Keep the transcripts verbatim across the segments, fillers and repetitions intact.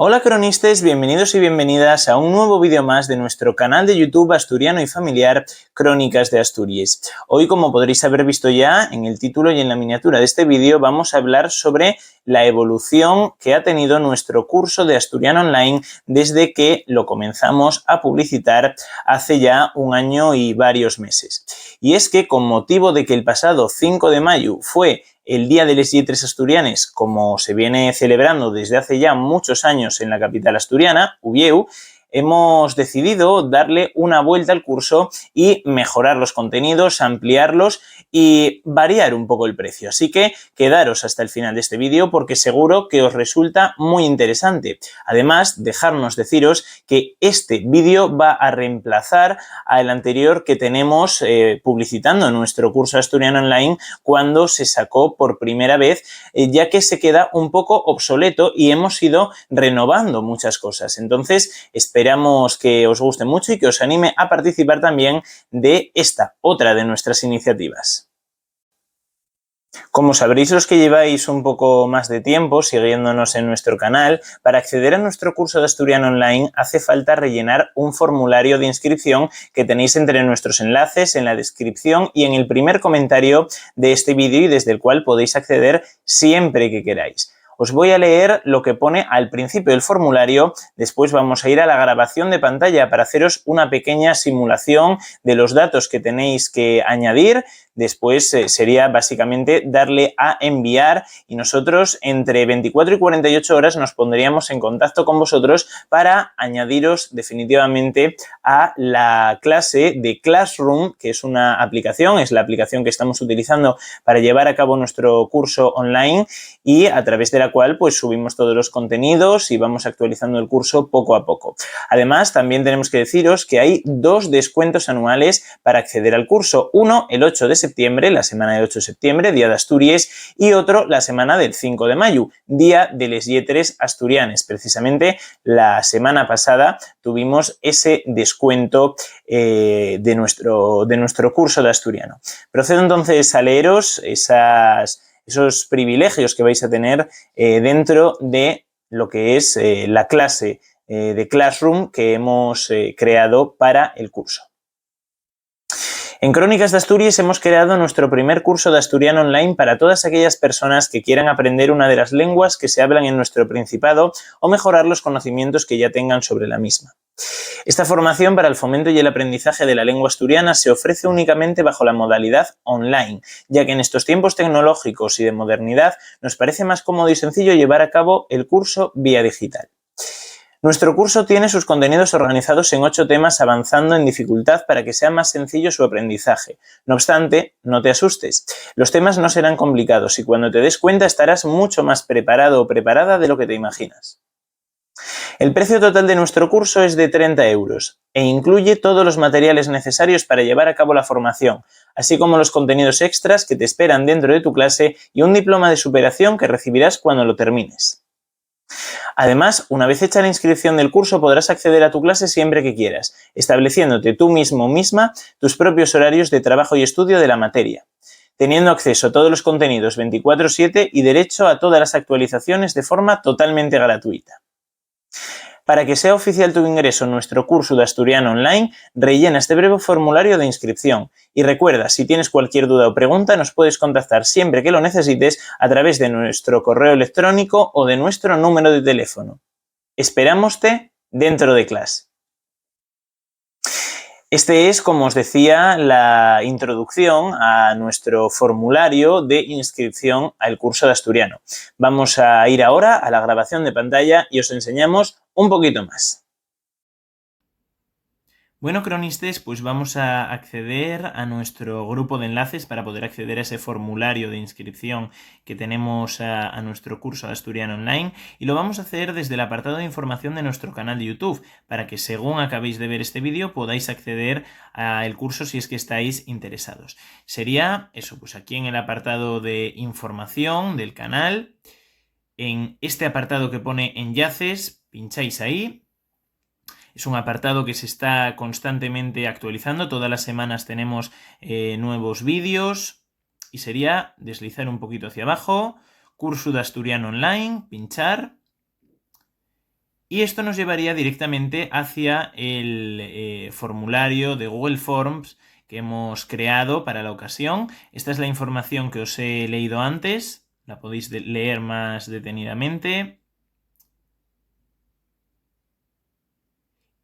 Hola cronistes, bienvenidos y bienvenidas a un nuevo vídeo más de nuestro canal de YouTube asturiano y familiar, Crónicas de Asturies. Hoy, como podréis haber visto ya en el título y en la miniatura de este vídeo, vamos a hablar sobre la evolución que ha tenido nuestro curso de asturiano online desde que lo comenzamos a publicitar hace ya un año y varios meses. Y es que, con motivo de que el pasado cinco de mayu fue el Día de les Lletres Asturianes, como se viene celebrando desde hace ya muchos años en la capital asturiana, Uviéu, hemos decidido darle una vuelta al curso y mejorar los contenidos, ampliarlos y variar un poco el precio. Así que quedaros hasta el final de este vídeo porque seguro que os resulta muy interesante. Además, dejarnos deciros que este vídeo va a reemplazar al anterior que tenemos, eh, publicitando nuestro curso asturiano online cuando se sacó por primera vez, eh, ya que se queda un poco obsoleto y hemos ido renovando muchas cosas. Entonces, esperamos que os guste mucho y que os anime a participar también de esta, otra de nuestras iniciativas. Como sabréis los que lleváis un poco más de tiempo siguiéndonos en nuestro canal, para acceder a nuestro curso de asturiano online hace falta rellenar un formulario de inscripción que tenéis entre nuestros enlaces en la descripción y en el primer comentario de este vídeo, y desde el cual podéis acceder siempre que queráis. Os voy a leer lo que pone al principio del formulario, después vamos a ir a la grabación de pantalla para haceros una pequeña simulación de los datos que tenéis que añadir. Después, eh, sería básicamente darle a enviar y nosotros entre veinticuatro y cuarenta y ocho horas nos pondríamos en contacto con vosotros para añadiros definitivamente a la clase de Classroom, que es una aplicación, es la aplicación que estamos utilizando para llevar a cabo nuestro curso online y a través de la cual, pues, subimos todos los contenidos y vamos actualizando el curso poco a poco. Además, también tenemos que deciros que hay dos descuentos anuales para acceder al curso. Uno, el ocho de septiembre, la semana del ocho de septiembre, Día de Asturies, y otro, la semana del cinco de mayu, Día de les Lletres Asturianes. Precisamente la semana pasada tuvimos ese descuento, eh, de nuestro, de nuestro curso de asturiano. Procedo entonces a leeros esas, esos privilegios que vais a tener, eh, dentro de lo que es, eh, la clase, eh, de Classroom que hemos, eh, creado para el curso. En Crónicas de Asturies hemos creado nuestro primer curso de asturiano online para todas aquellas personas que quieran aprender una de las lenguas que se hablan en nuestro principado o mejorar los conocimientos que ya tengan sobre la misma. Esta formación para el fomento y el aprendizaje de la lengua asturiana se ofrece únicamente bajo la modalidad online, ya que en estos tiempos tecnológicos y de modernidad nos parece más cómodo y sencillo llevar a cabo el curso vía digital. Nuestro curso tiene sus contenidos organizados en ocho temas, avanzando en dificultad para que sea más sencillo su aprendizaje. No obstante, no te asustes. Los temas no serán complicados y cuando te des cuenta estarás mucho más preparado o preparada de lo que te imaginas. El precio total de nuestro curso es de treinta euros e incluye todos los materiales necesarios para llevar a cabo la formación, así como los contenidos extras que te esperan dentro de tu clase y un diploma de superación que recibirás cuando lo termines. Además, una vez hecha la inscripción del curso, podrás acceder a tu clase siempre que quieras, estableciéndote tú mismo o misma tus propios horarios de trabajo y estudio de la materia, teniendo acceso a todos los contenidos veinticuatro siete y derecho a todas las actualizaciones de forma totalmente gratuita. Para que sea oficial tu ingreso en nuestro curso de asturiano online, rellena este breve formulario de inscripción. Y recuerda, si tienes cualquier duda o pregunta, nos puedes contactar siempre que lo necesites a través de nuestro correo electrónico o de nuestro número de teléfono. Esperámoste dentro de clase. Este es, como os decía, la introducción a nuestro formulario de inscripción al curso de asturiano. Vamos a ir ahora a la grabación de pantalla y os enseñamos un poquito más. Bueno, cronistes, pues vamos a acceder a nuestro grupo de enlaces para poder acceder a ese formulario de inscripción que tenemos a, a nuestro curso de asturiano online, y lo vamos a hacer desde el apartado de información de nuestro canal de YouTube, para que según acabéis de ver este vídeo podáis acceder al curso si es que estáis interesados. Sería eso, pues aquí en el apartado de información del canal, en este apartado que pone enlaces, pincháis ahí. Es un apartado que se está constantemente actualizando, todas las semanas tenemos, eh, nuevos vídeos, y sería deslizar un poquito hacia abajo, curso de asturiano online, pinchar, Y esto nos llevaría directamente hacia el eh, formulario de Google Forms que hemos creado para la ocasión. Esta es la información que os he leído antes, la podéis de- leer más detenidamente.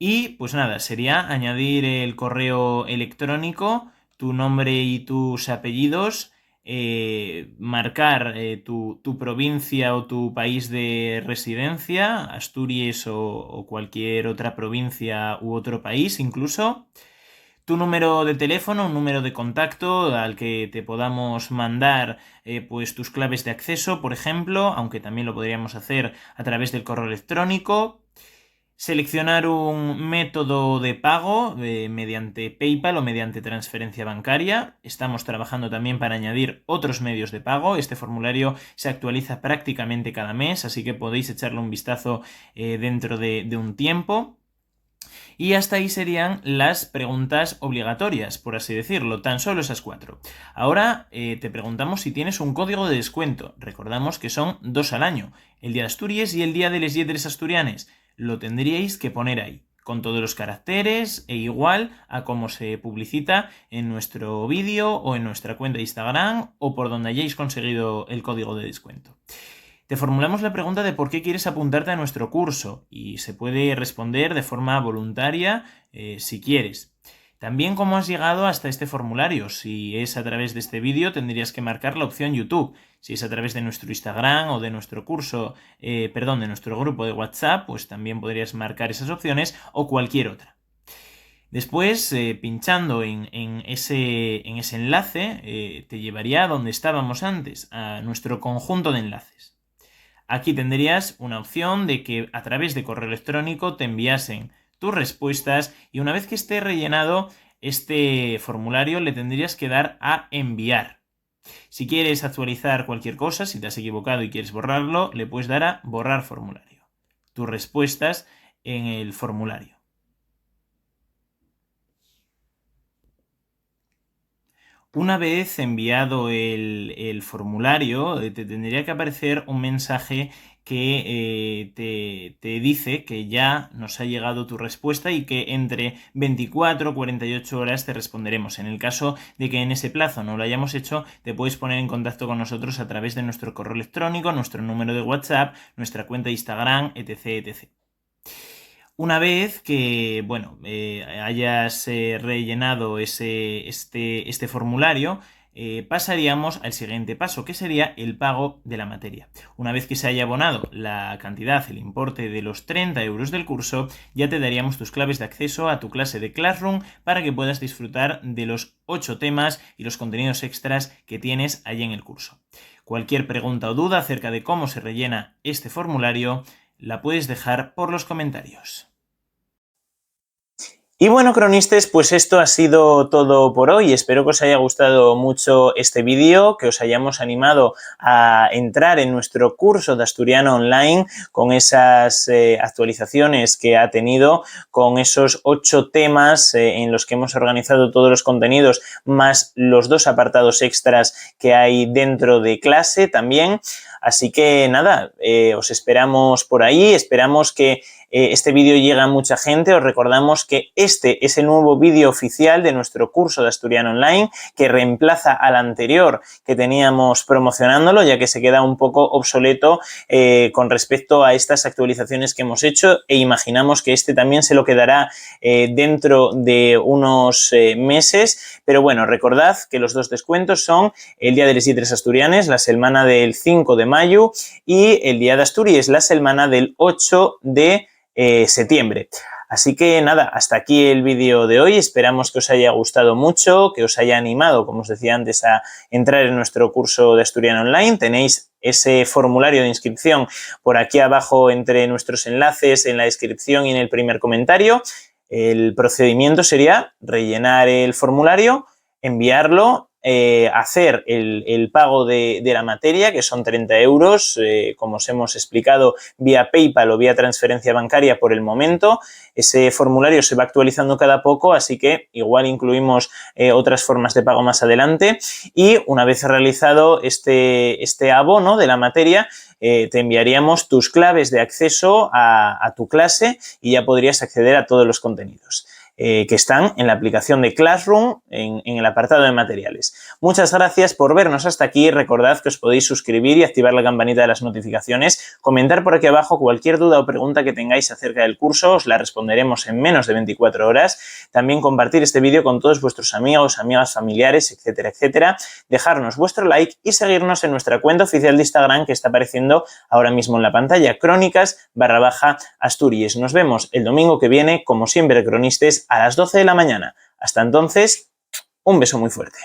Y pues nada, sería añadir el correo electrónico, tu nombre y tus apellidos, eh, marcar eh, tu, tu provincia o tu país de residencia, Asturias o, o cualquier otra provincia u otro país incluso. Tu número de teléfono, un número de contacto al que te podamos mandar eh, pues tus claves de acceso, por ejemplo, aunque también lo podríamos hacer a través del correo electrónico. Seleccionar un método de pago eh, mediante PayPal o mediante transferencia bancaria. Estamos trabajando también para añadir otros medios de pago. Este formulario se actualiza prácticamente cada mes, así que podéis echarle un vistazo eh, dentro de, de un tiempo. Y hasta ahí serían las preguntas obligatorias, por así decirlo, tan solo esas cuatro. Ahora eh, te preguntamos si tienes un código de descuento. Recordamos que son dos al año, el Día de Asturias y el Día de les Lletres Asturianes. Lo tendríais que poner ahí, con todos los caracteres e igual a cómo se publicita en nuestro vídeo o en nuestra cuenta de Instagram o por donde hayáis conseguido el código de descuento. Te formulamos la pregunta de por qué quieres apuntarte a nuestro curso y se puede responder de forma voluntaria eh, si quieres. También cómo has llegado hasta este formulario. Si es a través de este vídeo, tendrías que marcar la opción YouTube. Si es a través de nuestro Instagram o de nuestro curso, eh, perdón, de nuestro grupo de WhatsApp, pues también podrías marcar esas opciones o cualquier otra. Después, eh, pinchando en, en ese, en ese enlace, eh, te llevaría a donde estábamos antes, a nuestro conjunto de enlaces. Aquí tendrías una opción de que a través de correo electrónico te enviasen tus respuestas y una vez que esté rellenado este formulario le tendrías que dar a enviar. Si quieres actualizar cualquier cosa, si te has equivocado y quieres borrarlo, le puedes dar a borrar formulario. Tus respuestas en el formulario. Una vez enviado el, el formulario, eh, te tendría que aparecer un mensaje que eh, te, te dice que ya nos ha llegado tu respuesta y que entre veinticuatro o cuarenta y ocho horas te responderemos. En el caso de que en ese plazo no lo hayamos hecho, te puedes poner en contacto con nosotros a través de nuestro correo electrónico, nuestro número de WhatsApp, nuestra cuenta de Instagram, etcétera, etcétera. Una vez que, bueno, eh, hayas eh, rellenado ese, este, este formulario, eh, pasaríamos al siguiente paso, que sería el pago de la materia. Una vez que se haya abonado la cantidad, el importe de los treinta euros del curso, ya te daríamos tus claves de acceso a tu clase de Classroom para que puedas disfrutar de los ocho temas y los contenidos extras que tienes allí en el curso. Cualquier pregunta o duda acerca de cómo se rellena este formulario, la puedes dejar por los comentarios. Y bueno, cronistes, pues esto ha sido todo por hoy. Espero que os haya gustado mucho este vídeo, que os hayamos animado a entrar en nuestro curso de asturiano online con esas eh, actualizaciones que ha tenido, con esos ocho temas eh, en los que hemos organizado todos los contenidos, más los dos apartados extras que hay dentro de clase también. Así que nada, eh, os esperamos por ahí, esperamos que eh, este vídeo llega a mucha gente. Os recordamos que este es el nuevo vídeo oficial de nuestro curso de asturiano online que reemplaza al anterior que teníamos promocionándolo, ya que se queda un poco obsoleto eh, con respecto a estas actualizaciones que hemos hecho, e imaginamos que este también se lo quedará eh, dentro de unos eh, meses. Pero bueno, recordad que los dos descuentos son el Día de les Lletres Asturianes, la semana del cinco de mayu, y el Día de Asturias, la semana del ocho de eh, septiembre. Así que nada, hasta aquí el vídeo de hoy. Esperamos que os haya gustado mucho, que os haya animado, como os decía antes, a entrar en nuestro curso de asturiano online. Tenéis ese formulario de inscripción por aquí abajo entre nuestros enlaces, en la descripción y en el primer comentario. El procedimiento sería rellenar el formulario, enviarlo eh, hacer el, el pago de, de la materia, que son treinta euros, eh, como os hemos explicado, vía PayPal o vía transferencia bancaria por el momento. Ese formulario se va actualizando cada poco, así que igual incluimos, eh, otras formas de pago más adelante. Y una vez realizado este, este abono de la materia, eh, te enviaríamos tus claves de acceso a, a tu clase y ya podrías acceder a todos los contenidos, eh, que están en la aplicación de Classroom, en, en el apartado de materiales. Muchas gracias por vernos hasta aquí. Recordad que os podéis suscribir y activar la campanita de las notificaciones, comentar por aquí abajo cualquier duda o pregunta que tengáis acerca del curso, os la responderemos en menos de veinticuatro horas. También compartir este vídeo con todos vuestros amigos, amigas, familiares, etcétera, etcétera. Dejarnos vuestro like y seguirnos en nuestra cuenta oficial de Instagram, que está apareciendo ahora mismo en la pantalla, crónicas barra baja Asturies. Nos vemos el domingo que viene, como siempre, cronistes, a las doce de la mañana. Hasta entonces, un beso muy fuerte.